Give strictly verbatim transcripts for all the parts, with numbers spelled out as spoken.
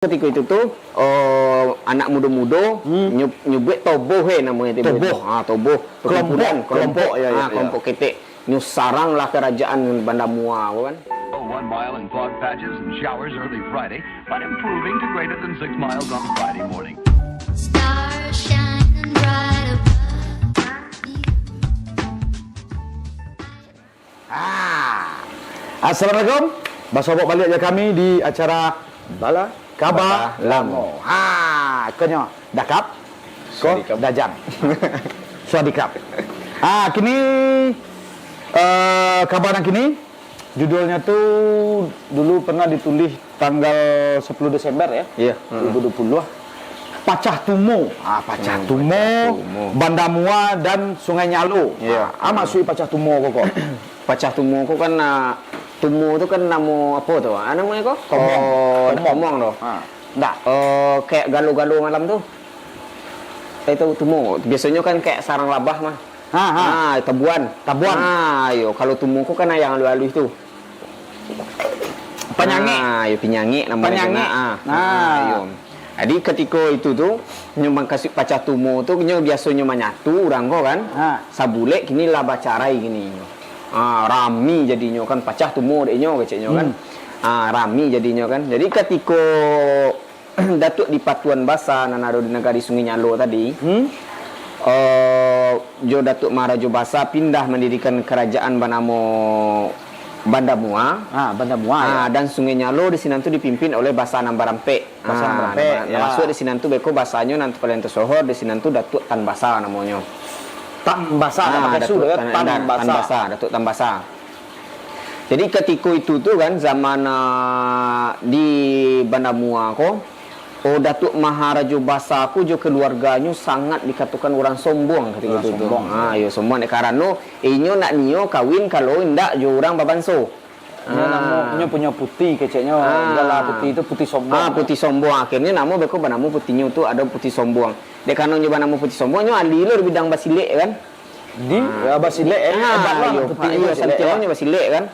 Katiko itu tu, eh, anak mudo-mudo, hmm, nyu-, nyubuik toboh, eh, namonyo tu. Toboh. Ah, toboh. Kelompok, perkumpulan, kelompok, kelompok, ya, ya, ah, ya, kelompok ketek. Nyo saranglah kerajaan Banda Mua ko kan. Oh, one mile in fog patches and showers early Friday, but improving to greater than six miles on Friday morning. Stars shining bright above me. Ah. Assalamualaikum. Basobok baliak jo kami di acara Bala Kaba Lamo. Ha, konyo dakap ko dajang. Suadikap. Ha, kini, eh, kaba nan kini, judulnyo tu dulu pernah ditulih tanggal sepuluh Desember, ya? Iya. Dua ribu dua puluh. Pacah Tumo. Ah, Pacah Tumo, Banda Mua dan Sungai Nyalo. Iya. Ah, masuak Pacah Tumo ko, ko. Pacah Tumo ko kan, ah, tumo tu kan namo apo tu? Ah, namonyo ko? Tomong. Oh, tomong tu. Ha. Ndak. Oh, kayak galo-galo malam tu. Eh, itu tumo. Biasonyo kan kayak sarang labah mah. Ha, ha. Ah, tabuan. Tabuan. Ah, iyo, kalau tumo ko kan yang aluih-aluih tu. Panyangik. Ah, iyo, pinyangik namonyo. Panyangik. Ah. Ah, iyo. Jadi, katiko itu tu, nyo mangkasuik Pacah Tumo tu, nyo biasonyo manyatu urang ko kan. Ha. Sabulek kini lah bacarai kini. Ah, rami jadinyo kan, Pacah Tumo dek nyo keceknyo kan. Hmm. Ah, rami jadinyo kan. Jadi, katiko Datuak Dipatuan Basa nan ado di Nagari Sungai Nyalo tadi, hmm, eh, jo Datuak Maharajo Basa pindah mandirikan karajaan banamo Banda Mua. Ah, Banda Mua, ah, ya. Dan Sungai Nyalo di sinan tu dipimpin oleh Basa Nan Barampek. Basa Nan Barampek, ya. Masuak di sinan tu beko basanyo nan paling tersohor di sinan tu Datuak Tan Basa namonyo. Tan Basa, ah, Datuak Tan, Tan Basa. Tan Basa, Datuak Tan Basa. Jadi, katiko itu tu kan, zaman, ah, di Banda Mua ko, oh, Datuak Maharajo Basa ko jo kaluarganyo sangat dikatokan urang sombong katiko itu tu. Urang sombong. Ah, iyo, sombong dek karano inyo ndak nio kawin kalau indak jo urang babanso. Nyo namo, nyo punyo puti keceknyo, ah, adalah puti tu puti sombong. Ah, puti sombong. Akhirnyo namo beko banamo putinyo tu ado Puti Sombong. Dek karano nyo banamo Puti Sombong, nyo ahli lo di bidang basilek kan. Di, ah, basilek, eh, ah, hebat lah, iyo, puti iyo, basilek, santiang lah. Nyo basilek kan.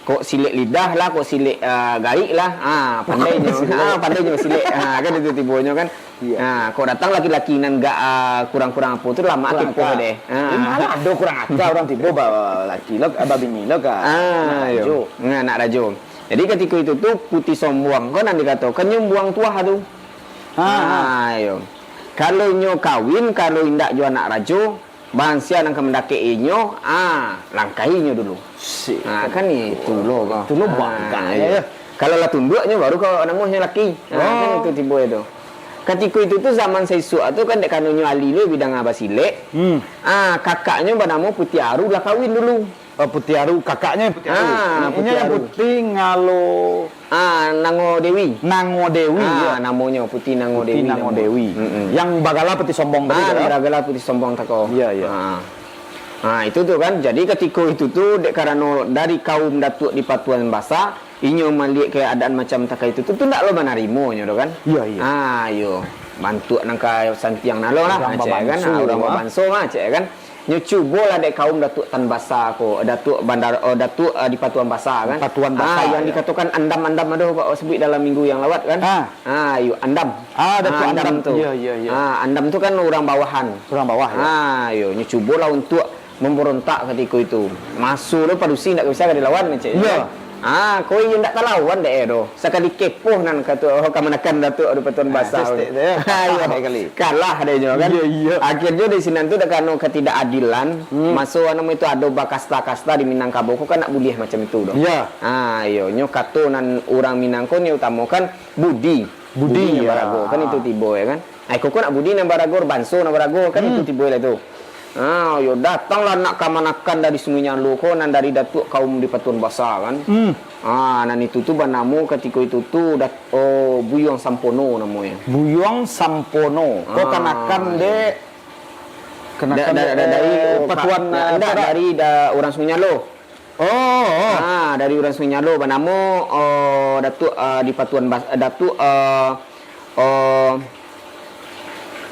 Kok silek lidah lah, kok silek, ah, garik lah. Ah, pandai nyo. Ah, pandai nyo basilek. Ah, kan itu tibonyo kan. Iya. Ah, kok datang laki-laki nan gak, ah, kurang-kurang apo tu, lamak kepoh deh. Ah. Eh, malah ado kurang aja urang tibo ba-, laki lo, babini lo ka. Ah, iyo. Anak rajo. Nah, anak rajo. Jadi, katiko itu tu, Puti Sombuang ko nan dikatokan nyumbuang tuah tu. Ah. Ah, iyo. Kalau nyo kawin, kalau indak jo anak rajo, Bansia nan ka mandakek inyo, ah, langkahi inyo dulu. Sik. Ah, kan itu lo, ko. Itu lo bangka, ah, iyo. Kalau lah tunduak nyo, baru ko namonyo laki. Ah, kan itu tibo itu. Katiko itu tu zaman saisuak tu kan dek kanonyo ahli lo bidang basilek. Hmm. Ah, kakaknyo banamo Puti Aru lah kawin dulu. Oh, Puti Aru, kakaknyo Puti Aru. Ah, Puti Aru. Puti Ngalo. Ah, Nango Dewi. Nango Dewi, ah, ya. Namonyo Puti Nango Dewi. Puti Nango Dewi. Mm-mm. Yang bagala Puti Sombong tadi, ah, kan? Bagala Puti Sombong tako. Iya, iya. Ah. Ah, itu tu kan. Jadi, katiko itu tu, dek karano dari kaum Datuak di Patuan Basa, inyo maliek keadaan macam takah itu tu, tu ndak lo manarimonyo tu kan. Iya, iya. Ah, iyo. Bantuak nan ka santiang nan lo lah, urang babanso, kan? Ah, urang babanso mah, cek kan. Nyo cubolah dek kaum Datuak Tan Basa ko, Datuak Bandar, oh, Datuak, ah, di Patuan Basa kan. Patuan Basa, ah, yang dikatokan andam-andam ado, Pak, sebuik dalam minggu yang lawat kan. Ah. Ah, iyo, andam. Ah, Datuak Andam tu. Iya, iya, iya. Ah, andam tu kan urang bawahan. Urang bawah, ya. Ah, iyo, nyo cubolah untuak mambarontak katiko itu. Maso lo padusi ndak bisa ka dilawan, cek. Iya. Ah, ko iyo ndak talawan dek e doh. Sakali kepoh nan kato, oh, kamanakan Datuak di Patuan Basa. Ah, cestek tu, ya. Iyo. Kalah dek e kali. Kalah dek nyo, kan? Iya, iya. Akhirnyo di sinan tu dak kano ketidakadilan. Hmm. Maso anu itu ado bakasta-kasta di Minangkabau ko kan ndak buliah macam itu doh. Iya. Ah, iyo. Nyo kato nan urang Minang ko nyo utamokan budi. Budi, budi nan barago. Kan itu tibo, ya kan? Ai, koko nak budi nan barago, banso nan barago, kan itu tibo lah tu. Ah, yo, datanglah anak kamanakan dari Sungai Nyalo ko, nan dari Datuak kaum di Patuan Basa, kan. Hmm. Ah, nan itu tu banamo katiko itu tu Dat-, oh, Buyuang Sampono namonyo. Buyuang Sampono. Ko kanakan dek, kanakan da-, da-, dek, da-, dari, eh, oh, Patuan, ka-, eh, ndak, ndak, dari da-, urang Sungai Nyalo. Oh, oh. Ah, dari urang Sungai Nyalo banamo, oh, Datuak, ah, di Patuan Bas-, Datuak, ah, oh,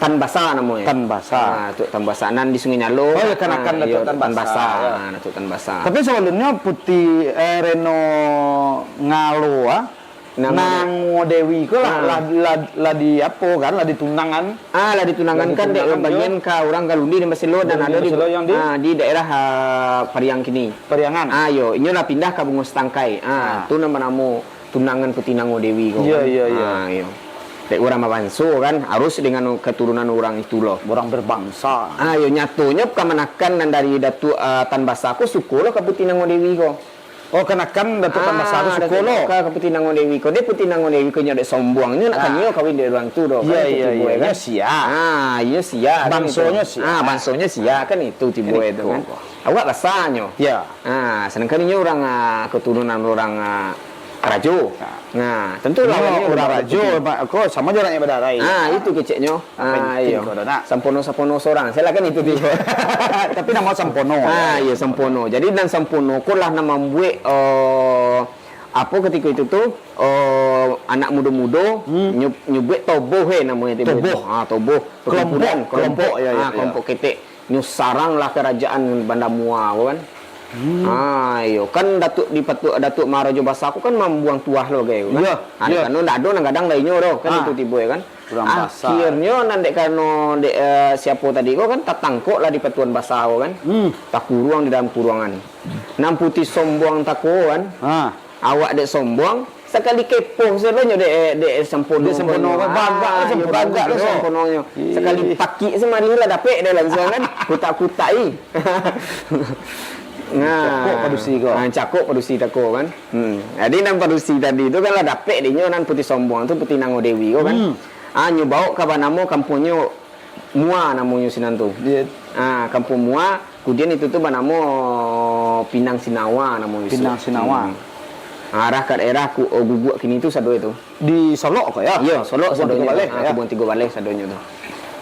Tan Basa namonyo. Tan Basa. Ah, Datuak Tan Basa nan di Sungai Nyalo. Oh, ya, kanakan Datuak Tan Basa. Ah, Datuak Tan Basa. Tapi sabalumnyo Puti, eh, Reno Ngalo, ah, Namo Nango Dewi ko lah, Ah. lah, lah, lah di apo kan, lah ditunangan. Ah, lah ditunangan Lah kan, dek ditunangan bagian jo. ka urang Galundi dan Baselo dan Galundi ado di, Baselo yang di? ah, di daerah, ah, Pariang kini. Pariangan. Ah, yo, inyo lah pindah ka Bungo Satangkai. Ah, Ah. tu namo-namo tunangan Puti Nango Dewi ko Iya, kan. iya, iya. Ah, iyo. Dek urang babanso kan, harus dengan keturunan urang itu lo. Urang berbangsa. Ah, yo, nyatonyo kamanakan nan dari Datuak, ah, Tan Basa ko suko lo ka Puti Nango Dewi ko. Oh, kanakan Datuak Tan Basa tu Ah, suko lo. Ka, ka Puti Nango Dewi ko. Dek Puti Nango Dewi ko nyo dek sombong. Nyo nak Ah. kanyo kawin dek urang tu doh. Kan Iya, itu iya, tibo iya. kan. Nyo sia. Ah, iyo sia. Kan Bangsonyo itu. sia. Ah, bangsonyo sia kan itu tibo Kan itu itu. kan. Awak basanyo. Ya. Ah, sedangkan inyo urang, ah, keturunan urang, ah, rajo. Ah. Nah, tentulah Inyo inyo urang urang rajo, rajo. ma-, ko samo jo urang yang badarai. Ah, itu keceknyo. Ah, Penting iyo. ko, nak. Sampono-sampono sorang. Saya lah kan itu tibo. Tapi namo Sampono. Ah, iyo, Sampono. Jadi, nan Sampono ko lah nan mambuek, eh, apo katiko itu tu, eh, anak mudo-mudo Hmm. nyu-, nyubuik toboh, eh, namonyo tibo. Toboh. Ah, toboh. Kelompok, Perkumpulan, kelompok, kelompok. ya, ya, Ah, ya. kelompok ketek. Nyo saranglah karajaan Banda Mua ko kan. Hmm. Ah, iyo. Kan Datuak di Patuak, Datuak Maharajo Basa ko kan mambuang tuah lo bagai ko kan. Iyo, Ah, iyo. karano ndak ado nan gadang dari inyo doh kan Ah. itu tibo kan. Urang Basa. Akhirnyo nan dek karano dek, eh, siapo tadi ko kan tatangkok lah di Patuan Basa ko kan. Hmm. Takuruang di dalam kuruangan. Nan Puti Sombong tako kan. Ha. Awak dek sombong, sakali kepoh sajo nyo dek, dek Sampono Dek Sampono ko. ko, bagak lah Ah, iyo, Sampono bagak ko lah tu. Sampononyo. Ih. Sakali pakik se malih lah dapek dek langsuang kan. Kutak-kutak i. Nah. Cakok padusi ko. Ah, cakok padusi tako kan. Hmm. Jadi nan padusi tadi tu kan lah dapek dek nyo nan Puti Sombong tu, Puti Nango Dewi ko kan. Hmm. Ah, nyo baok ka banamo kampuangnyo Mua namonyo sinan tu. Iya. Ah, Kampuang Mua, kemudian itu tu banamo Pinang Sinawa namonyo. Pinang Sinawa. Hmm. Arah ka daerah ku, oh, Guguak kini tu sado itu. Di Solok ko ya? Iya, Solok Kebun sadonyo. Tigo Baleh, Ah, ya? Kebun Tigo Baleh sadonyo tu.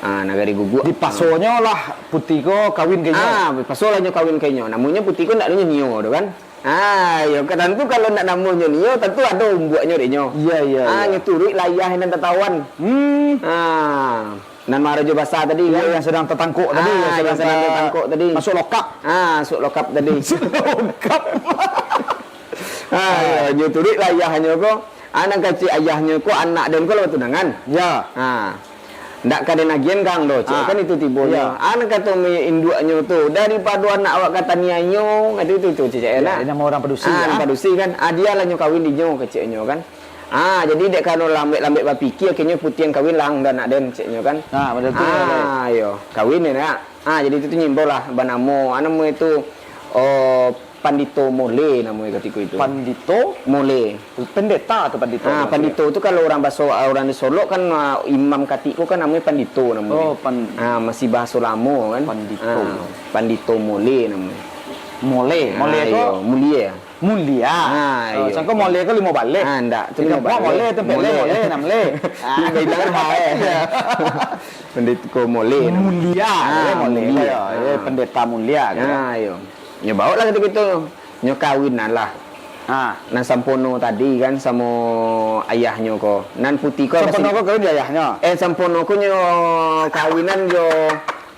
Ah, Nagari Guguak. Di pasonyo lah Puti ko kawin ka inyo? Ah, di paso lah nyo kawin ka inyo. Namonyo Puti ko ndak ado nyo nio tu kan. Ah, iyo, ka-, tantu kalau ndak namonyo nio, tantu ado umbuaknyo dek nyo. Iya, iya, Ah, iya. nyo turuik lah ayah nan tatawan. Hmm. Ah. Nan Maharajo Basa tadi, Iya, kan? yang sedang tertangkok tadi, Ah, yang sedang yang sedang ter-, tertangkok tadi. masuk lokap. Ah, masuk lokap tadi. Masuk lokap. Ah, iyo, nyo turuik lah ayahnyo ko. Ah, nan kecek ayahnyo ko, anak den ko lah batunangan. Ya. Ah. Ndak ka den agian kang doh, cek Ah. kan itu tibo nyo. Ya. Ah, nan kato mi-, induaknyo tu, "Daripado anak awak ka taniayo," kecek itu, itu, cek Ya, nak. dia nama orang padusi, Ah, ya. padusi kan. Ah, dia lah nyo kawin di nyo, keceknyo kan. Ah, jadi dek karano lambek-lambek bapikia, akhirnyo Puti nan kawin lah, dah nak den, ceknyo kan. Ah, betul tu, Ah, Lek. iyo. Kawin ni nak. Ah, jadi itu tu nyimbau lah banamo, ah, namo itu, oh, Pandito Mole namonyo katiko itu. Pandito? Mole. Pendeta atau pandito? Ah, Pandito tu kalau urang baso, urang di Solok kan, ah, imam katik ko kan namonyo Pandito namonyo. Oh, pan- Ah, masih bahaso lamo kan. Pandito. Ah, Pandito Mole namonyo. Mole, Mole Ah, ko? iyo, mulie. Mulia. Ah, Oh, iyo. sangko mole ko limo baleh. Ah, ndak. Tu Di limo kampuang baleh. mole, tu pele Mole. mole, enam le. Ah. Beda kan, ha, eh. Iya. Pendeta mole. Mulia, Ah, ya, mole. mulia. Ya, ya, Ah. pendeta mulia, kan. Ah, iyo. Nyo baoklah kito-kito. Nyo kawinan lah. Ah. Nan Sampono tadi kan samo ayahnyo ko. Nan Puti ko Sampono masih ko kawin di ayahnyo? Eh, Sampono ko nyo kawinan jo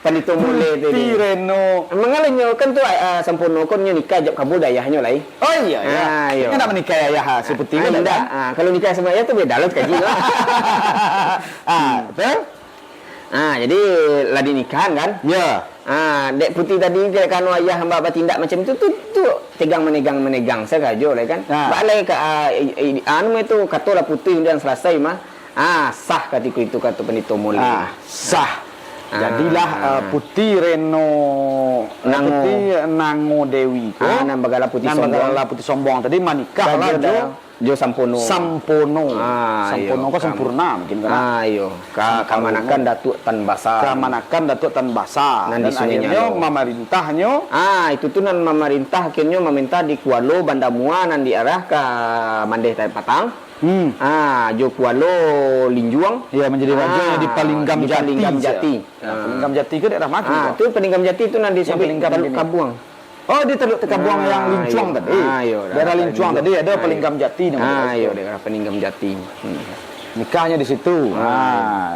Pandito Mole tadi. Puti Reno. Mangalo nyo kan tu, ah, Sampono ko nyo nikah jo kabul dek ayahnyo lai. Oh, iya, iya. Ah, iya. Kan nak menikah ayah, ah, si Puti Ah, kan, indak. kan? Ah, kalau nikah sama ayah tu beda lah kaji tu. Ah, betul? Ah, jadi lah dinikahan kan? Ya. Ah, dek Puti tadi dek kano ayah hamba batindak macam tu, tu, tu tegang manegang-manegang sarajo lah kan. Ah. Bak lai ka, ah, i, i, anu itu kato lah putuih undian salasai mah. Ah, sah katiko itu, kato Pandito Mole. Ah, sah. Ah. Jadilah, ah, Puti Reno, eh, Nango. Puti Nango Dewi ko. Ah, nan bagala Puti Nan Sombong. bagala Puti Sombong tadi manikah lah Rajo jo, da-, jo Sampono. Sampono. Ah, Sampono iyo, ko kam-, sempurna mungkin kan? Ah, iyo. Ka-, Sempurna. kamanakan Datuak Tan Basa. Kamanakan Datuak Tan Basa. Nan Dan di Sungai akhirnyo Nyalo. mamarintah nyo. Ah, itu tu nan mamarintah akhirnyo mamarintah di Kualo Banda Mua nan di arah ka Mandeh Tadi Patang. Hmm. Ah, jo Kualo Linjuang. Ya, manjadi rajo Ah, di Palinggam di Jati, Palinggam ya. Jati. Ya, Ah. Palinggam Jati ke daerah mana Ah, tu? tu Palinggam Jati tu nan di Yang samping Palinggam Taluk gini. Kabuang. Oh, di Taluk Tekabuang Ah, yang Lincuang iyo. tadi. Ah, iyo, Daerah daerah Lincuang Lincuang. tadi ada Ah, Palinggam iyo. Jati namanya. Ah, iyo, daerah Palinggam Jati. Hmm. Nikahnya di situ. Ah. Ah.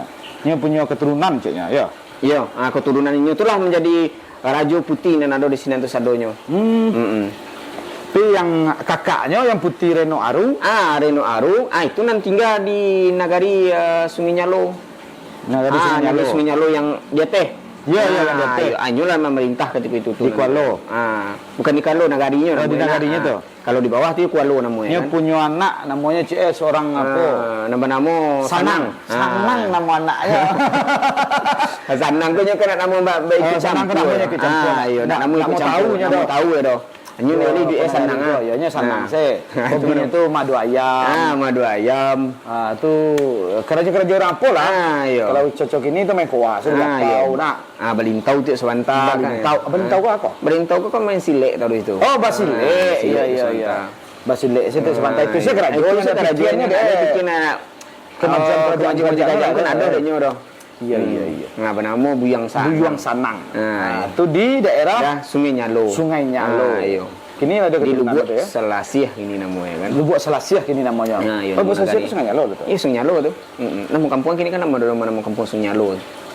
Nyo punyo keturunan ceknya, ya. Iyo, ah, keturunan inyo tu lah manjadi Rajo Puti nan ado di sinan tu sadonyo. Hmm. Mm-mm. Tapi yang kakaknyo, yang Puti Reno Aru? Ah, Reno Aru. Ah, itu nan tingga di nagari, eh, Sungai Nyalo. Nagari Ah, Sungai nagari Nyalo. Sungai Nyalo yang di ateh. Iyo, iyo, yang di Ah, ateh. Iyo, ah, inyo lah mamarintah katiko itu tu Di nagari. Kualo. Ah, bukan di Kualo nagarinyo Oh, di namonyo, nagarinyo ah. tu. Kalau di bawah tu Kualo namonyo, Nyo kan? punyo anak namonyo C S orang apo? Ah, nan banamo Sanang. Sanang. Ah. Sanang namo anaknyo. Sanang tu nyo kan nak namo ba-, ba-, Oh, ikut Sanang tu campur. namonyo ikut campur. Ah, iyo, Nak, nak namo nak ikut mau campur. tahu nyo Nak mau doh. tahu yo doh. Nyo Iyo, boleh duit, eh, Sanang, ah. Iyo, nyo Sanang Ah. se. Hobinyo tu madu ayam. Ah, madu ayam. Ah, tu karajo-karajo urang apo lah. Ah, iyo. Kalau cocok ini tu main kuah, sudah Ah, iyo. tahu nak. Ah, balintau tiok sabanta kan. Balintau, balintau Ah. ko apo? Balintau ko kan main silek taruih tu. Oh, basilek. Ah, silek Iyo, tu iyo, sabanta. iyo. Basilek situ sabanta. Itu Ah, se iyo. karajo Itu yang se karajo pikianyo yang deh. nak pikia nak, Kemajuan oh, kemajuan kerajo-kerajo kerajo kan lah. ado dek nyo doh. Iyo, Hmm. iyo, iyo. Nah, banamo Buyuang Sanang. Buyuang Sanang. Ah, Nah, iyo. tu di daerah Dah Sungai Nyalo. Sungai Nyalo. Ah, iyo. Kini ado Di keturunan Lubuak tu, yo? Salasiah kini namonyo, kan? Lubuak Salasiah kini namonyo. Nah, iyo, Oh, Lubuak Salasiah nagari. tu Sungai Nyalo tu? Iyo, Sungai Nyalo tu. Mm-mm. Namo kampuang kini kan namo, namo kampuang Sungai Nyalo.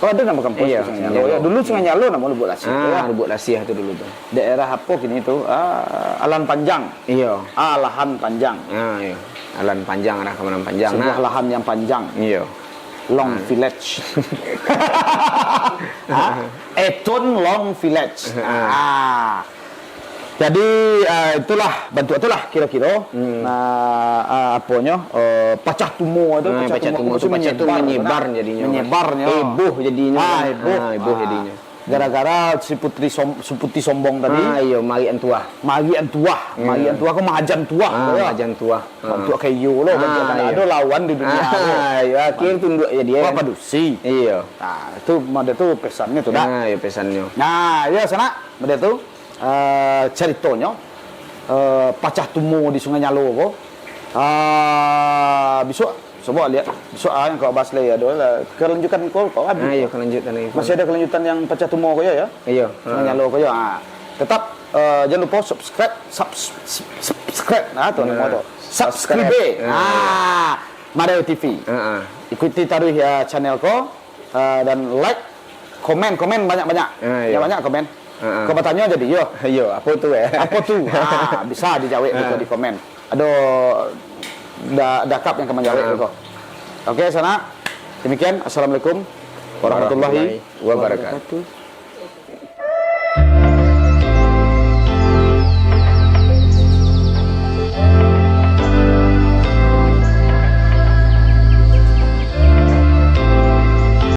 Oh, ado namo kampuang Iyo, tu Sungai Sungai Nyalo. Nyalo. Yo, dulu Sungai Nyalo namo Lubuak Lasiah tu, Ah, yo. Lubuak Lasiah tu dulu tu. Daerah apo kini tu? Ah, Alan Panjang. Iyo. Ah, Lahan Panjang. Ah, iyo. Alan Panjang, arah ka Alan Panjang, Sebuah nah. lahan yang panjang. Iyo. Long Ah. Village. Ha? Eton Long Village. Ah. Ah. Jadi, ah, itulah, bantuak itulah kiro-kiro. Hmm. Ah, ah, aponyo, eh, pacah tumo tu, Ah, pacah pacah tumo tumo tu, tu pacah tu menyebar, menyebar kan? jadinyo, kan? Menyebarnyo. Heboh jadinyo, Ah, kan? heboh. Ah, heboh Ah. jadinyo. Gara-gara si Putri Som-, si Putih Sombong tadi. Ah, iyo, mariak an tuah. Mariak an tuah. Hmm. Mariak an tuah ko mahajan tuah, Ah, yo. mahajan tuah. Ah. Bantuak kayo lo, bantuak Ah, kan iyo. ado lawan di dunia Ah, tu. iyo, akhir tunduak jadi, Wah, kan? padusi. Iyo. Nah, itu mode tu pesannyo tu, dak? Ah, iyo, pesannyo. Nah, yo, sanak, mode tu, eh, caritonyo, eh, pacah tumo di Sungai Nyalo ko. Ah, bisuak, cubo liek. Bisuak, ah, yang kau bahas lai ado lah. Kelanjutan kau, kau habis. Ah, iyo, kelanjutan lagi. Masih ada kelanjutan yang pacah tumo ko yo, yo? Iyo. Sungai Ah. Nyalo ko yo. Ah. Tetap, eh, jangan lupa subscribe, subs-, sub-, subscribe. Nah, tu Nah. nama tu. Subscribe. Subscribe. Ah. Ah. Madayo T V. Ah, ah. Ikuti taruih, ya, channel ko, eh, dan like, komen, komen banyak-banyak. Ah, iyo. Yang banyak komen. Ah, ah. Kau batanyo jadi, yo. Iyo, apo tu, eh? Apo tu? Ah, bisa dijawek Ah. beko di komen. Ado da-, dakap yang ka manjawek Ah. beko. Oke, sanak. Demikian, assalamualaikum warahmatullahi Warahmatullahi wabarakatuh. wabarakatuh.